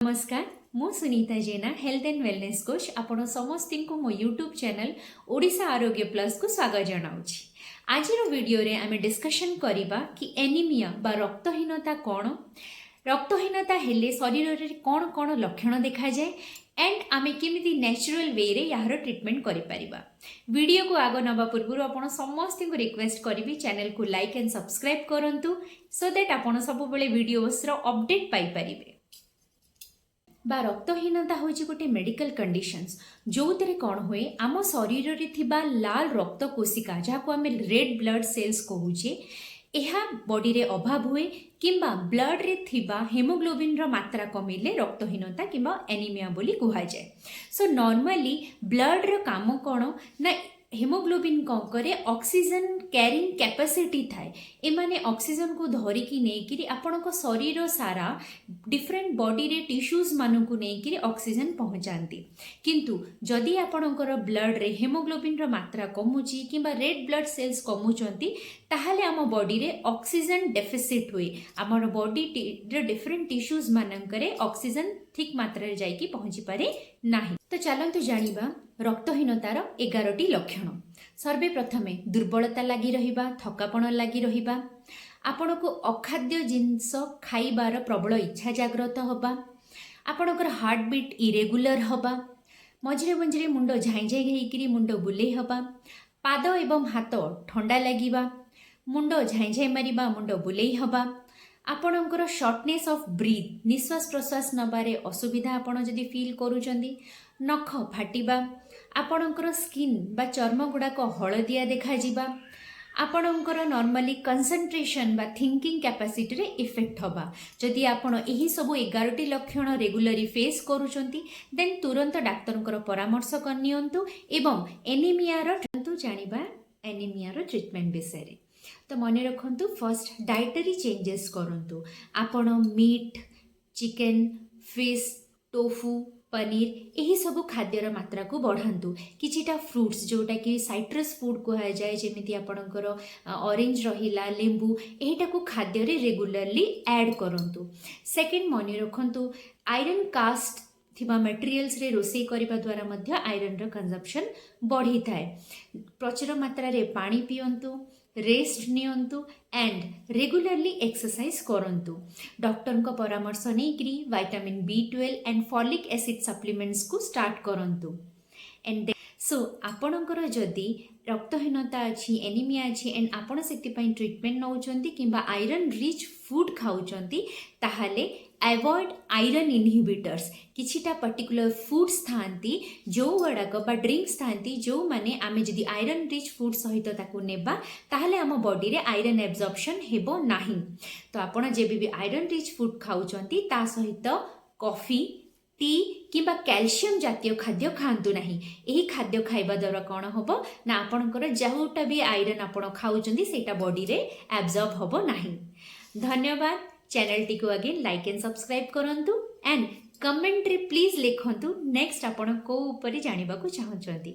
ନମସ୍କାର, ମୁଁ Sunita Jena, health and wellness coach. ଆପଣ ସମସ୍ତଙ୍କୁ ମୋ ୟୁଟ୍ୟୁବ୍ ଚ୍ୟାନେଲ୍ ଓଡ଼ିଶା ଆରୋଗ୍ୟ ପ୍ଲସ୍କୁ ସ୍ୱାଗତ ଜଣାଉଛି। ଆଜିର ଭିଡ଼ିଓରେ ଆମେ ଡିସ୍କସନ୍ କରିବା କି ଏନିମିଆ ବା ରକ୍ତହୀନତା କ'ଣ, ରକ୍ତହୀନତା ହେଲେ ଶରୀରରେ କ'ଣ କ'ଣ ଲକ୍ଷଣ ଦେଖାଯାଏ ଆଣ୍ଡ ଆମେ କେମିତି ନ୍ୟାଚୁରାଲ ୱେରେ ଏହାର ଟ୍ରିଟମେଣ୍ଟ କରିପାରିବା। ଭିଡ଼ିଓକୁ ଆଗ ନେବା ପୂର୍ବରୁ ଆପଣ ସମସ୍ତଙ୍କୁ ରିକ୍ୱେଷ୍ଟ କରିବି, ଚ୍ୟାନେଲକୁ ଲାଇକ୍ ଆଣ୍ଡ ସବସ୍କ୍ରାଇବ୍ କରନ୍ତୁ, ସୋ that ଆପଣ ସବୁବେଳେ ଭିଡ଼ିଓସର ଅପଡେଟ୍ ପାଇପାରିବେ। ବା ରକ୍ତହୀନତା ହେଉଛି ଗୋଟେ ମେଡ଼ିକାଲ କଣ୍ଡିସନ୍ସ, ଯେଉଁଥିରେ କ'ଣ ହୁଏ, ଆମ ଶରୀରରେ ଥିବା ଲାଲ ରକ୍ତ କୋଷିକା, ଯାହାକୁ ଆମେ ରେଡ୍ ବ୍ଲଡ୍ ସେଲ୍ସ କହୁଛେ, ଏହା ବଡିରେ ଅଭାବ ହୁଏ କିମ୍ବା ବ୍ଲଡ୍ରେ ଥିବା ହେମୋଗ୍ଲୋବିନ୍ର ମାତ୍ରା କମିଲେ ରକ୍ତହୀନତା କିମ୍ବା ଏନିମିଆ ବୋଲି କୁହାଯାଏ। ସୋ ନର୍ମାଲି ବ୍ଲଡ୍ର କାମ କ'ଣ ନା, ହେମୋଗ୍ଲୋବିନ୍ କ'ଣ କରେ, ଅକ୍ସିଜେନ୍ କ୍ୟାରିଂ କ୍ୟାପାସିଟି ଥାଏ। ଏମାନେ ଅକ୍ସିଜେନ୍କୁ ଧରିକି ନେଇକିରି ଆପଣଙ୍କ ଶରୀର ସାରା ଡିଫରେଣ୍ଟ ବଡିରେ ଟିସ୍ୟୁଜ୍ ମାନଙ୍କୁ ନେଇକିରି ଅକ୍ସିଜେନ୍ ପହଞ୍ଚାନ୍ତି। କିନ୍ତୁ ଯଦି ଆପଣଙ୍କର ବ୍ଲଡ୍ରେ ହେମୋଗ୍ଲୋବିନ୍ର ମାତ୍ରା କମୁଛି କିମ୍ବା ରେଡ୍ ବ୍ଲଡ୍ ସେଲ୍ସ କମୁଛନ୍ତି, ତାହେଲେ ଆମ ବଡିରେ ଅକ୍ସିଜେନ୍ ଡେଫିସିଟ୍ ହୁଏ। ଆମର ବଡିର ଡିଫରେଣ୍ଟ ଟିସ୍ୟୁଜ୍ ମାନଙ୍କରେ ଅକ୍ସିଜେନ୍ ଠିକ୍ ମାତ୍ରାରେ ଯାଇକି ପହଞ୍ଚିପାରେ ନାହିଁ। ତ ଚାଲନ୍ତୁ ଜାଣିବା ରକ୍ତହୀନତାର 11ଟି ଲକ୍ଷଣ। ସର୍ବେ ପ୍ରଥମେ ଦୁର୍ବଳତା ଲାଗି ରହିବା, ଥକାପଣ ଲାଗି ରହିବା, ଆପଣଙ୍କୁ ଅଖାଦ୍ୟ ଜିନିଷ ଖାଇବାର ପ୍ରବଳ ଇଚ୍ଛା ଜାଗ୍ରତ ହେବା, ଆପଣଙ୍କର ହାର୍ଟବିଟ୍ ଇରେଗୁଲାର ହେବା, ମଝିରେ ମଝିରେ ମୁଣ୍ଡ ଝାଇଁ ଝାଇଁ ହେଇକିରି ମୁଣ୍ଡ ବୁଲେଇ ହେବା, ପାଦ ଏବଂ ହାତ ଥଣ୍ଡା ଲାଗିବା, ମୁଣ୍ଡ ଝାଇଁ ଝାଇଁ ମାରିବା, ମୁଣ୍ଡ ବୁଲେଇ ହେବା, ଆପଣଙ୍କର ସର୍ଟନେସ୍ ଅଫ୍ ବ୍ରିଥ୍, ନିଶ୍ୱାସ ପ୍ରଶ୍ୱାସ ନେବାରେ ଅସୁବିଧା ଆପଣ ଯଦି ଫିଲ୍ କରୁଛନ୍ତି, ନଖ ଫାଟିବା, ଆପଣଙ୍କର ସ୍କିନ୍ ବା ଚର୍ମ ଗୁଡ଼ାକ ହଳଦିଆ ଦେଖାଯିବା, ଆପଣଙ୍କର ନର୍ମାଲି କନସେନ୍ଟ୍ରେସନ୍ ବା ଥିଙ୍କିଂ କ୍ୟାପାସିଟିରେ ଇଫେକ୍ଟ ହେବା। ଯଦି ଆପଣ ଏହି ସବୁ 11ଟି ଲକ୍ଷଣ ରେଗୁଲାରଲି ଫେସ୍ କରୁଛନ୍ତି, ଦେନ୍ ତୁରନ୍ତ ଡାକ୍ତରଙ୍କର ପରାମର୍ଶ ନିଅନ୍ତୁ ଏବଂ ଏନିମିଆର ଜାଣିବା ଏନିମିଆର ଟ୍ରିଟମେଣ୍ଟ ବିଷୟରେ। ତ ମନେ ରଖନ୍ତୁ, ଫର୍ଷ୍ଟ ଡାଏଟରୀ ଚେଞ୍ଜେସ୍ କରନ୍ତୁ। ଆପଣ meat, chicken, fish, tofu, paneer ଏହିସବୁ ଖାଦ୍ୟର ମାତ୍ରାକୁ ବଢ଼ାନ୍ତୁ। କିଛିଟା ଫ୍ରୁଟ୍ସ, ଯେଉଁଟାକି ସାଇଟ୍ରସ୍ ଫୁଡ଼୍ କୁହାଯାଏ, ଯେମିତି ଆପଣଙ୍କର ଅରେଞ୍ଜ ରହିଲା, ଲେମ୍ବୁ, ଏଇଟାକୁ ଖାଦ୍ୟରେ ରେଗୁଲାରଲି ଆଡ଼୍ କରନ୍ତୁ। ସେକେଣ୍ଡ, ମନେ ରଖନ୍ତୁ, ଆଇରନ୍ କାଷ୍ଟ ଥିବା ମେଟେରିଆଲ୍ସରେ ରୋଷେଇ କରିବା ଦ୍ୱାରା ମଧ୍ୟ ଆଇରନ୍ର କନଜମ୍ପସନ୍ ବଢ଼ିଥାଏ। ପ୍ରଚୁର ମାତ୍ରାରେ ପାଣି ପିଅନ୍ତୁ, ରେଷ୍ଟ ନିଅନ୍ତୁ ଆଣ୍ଡ ରେଗୁଲାରଲି ଏକ୍ସରସାଇଜ କରନ୍ତୁ। ଡକ୍ଟରଙ୍କ ପରାମର୍ଶ ନେଇକରି vitamin B 12 and folic acid ସପ୍ଲିମେଣ୍ଟସକୁ ଷ୍ଟାର୍ଟ କରନ୍ତୁ। ଆଣ୍ଡ ସୋ ଆପଣଙ୍କର ଯଦି ରକ୍ତହୀନତା ଅଛି, ଏନିମିଆ ଅଛି ଆଣ୍ଡ ଆପଣ ସେଥିପାଇଁ ଟ୍ରିଟମେଣ୍ଟ ନେଉଛନ୍ତି କିମ୍ବା ଆଇରନ୍ ରିଚ୍ ଫୁଡ଼୍ ଖାଉଛନ୍ତି, ତାହେଲେ ଆଭଏଡ଼ ଆଇରନ୍ ଇନହିବିଟର୍ସ। କିଛିଟା ପର୍ଟିକୁଲାର ଫୁଡ଼୍ସ ଥାଆନ୍ତି ଯେଉଁଗୁଡ଼ାକ ବା ଡ୍ରିଙ୍କସ୍ ଥାଆନ୍ତି, ଯେଉଁମାନେ ଆମେ ଯଦି ଆଇରନ୍ ରିଚ୍ ଫୁଡ଼୍ ସହିତ ତାକୁ ନେବା, ତାହେଲେ ଆମ ବଡ଼ିରେ ଆଇରନ୍ ଆବଜର୍ପସନ୍ ହେବ ନାହିଁ। ତ ଆପଣ ଯେବେ ବି ଆଇରନ୍ ରିଚ୍ ଫୁଡ଼୍ ଖାଉଛନ୍ତି, ତା ସହିତ କଫି, ଟି କିମ୍ବା କ୍ୟାଲସିୟମ ଜାତୀୟ ଖାଦ୍ୟ ଖାଆନ୍ତୁ ନାହିଁ। ଏହି ଖାଦ୍ୟ ଖାଇବା ଦ୍ୱାରା କ'ଣ ହେବ ନା, ଆପଣଙ୍କର ଯେଉଁଟା ବି ଆଇରନ୍ ଆପଣ ଖାଉଛନ୍ତି, ସେଇଟା ବଡ଼ିରେ ଆବଜର୍ବ ହେବ ନାହିଁ। ଧନ୍ୟବାଦ। ଚ୍ୟାନେଲଟିକୁ ଅଗେନ୍ ଲାଇକ୍ ଆଣ୍ଡ ସବସ୍କ୍ରାଇବ୍ କରନ୍ତୁ ଆଣ୍ଡ କମେଣ୍ଟରେ ପ୍ଲିଜ୍ ଲେଖନ୍ତୁ ନେକ୍ସଟ ଆପଣ କେଉଁ ଉପରେ ଜାଣିବାକୁ ଚାହୁଁଛନ୍ତି।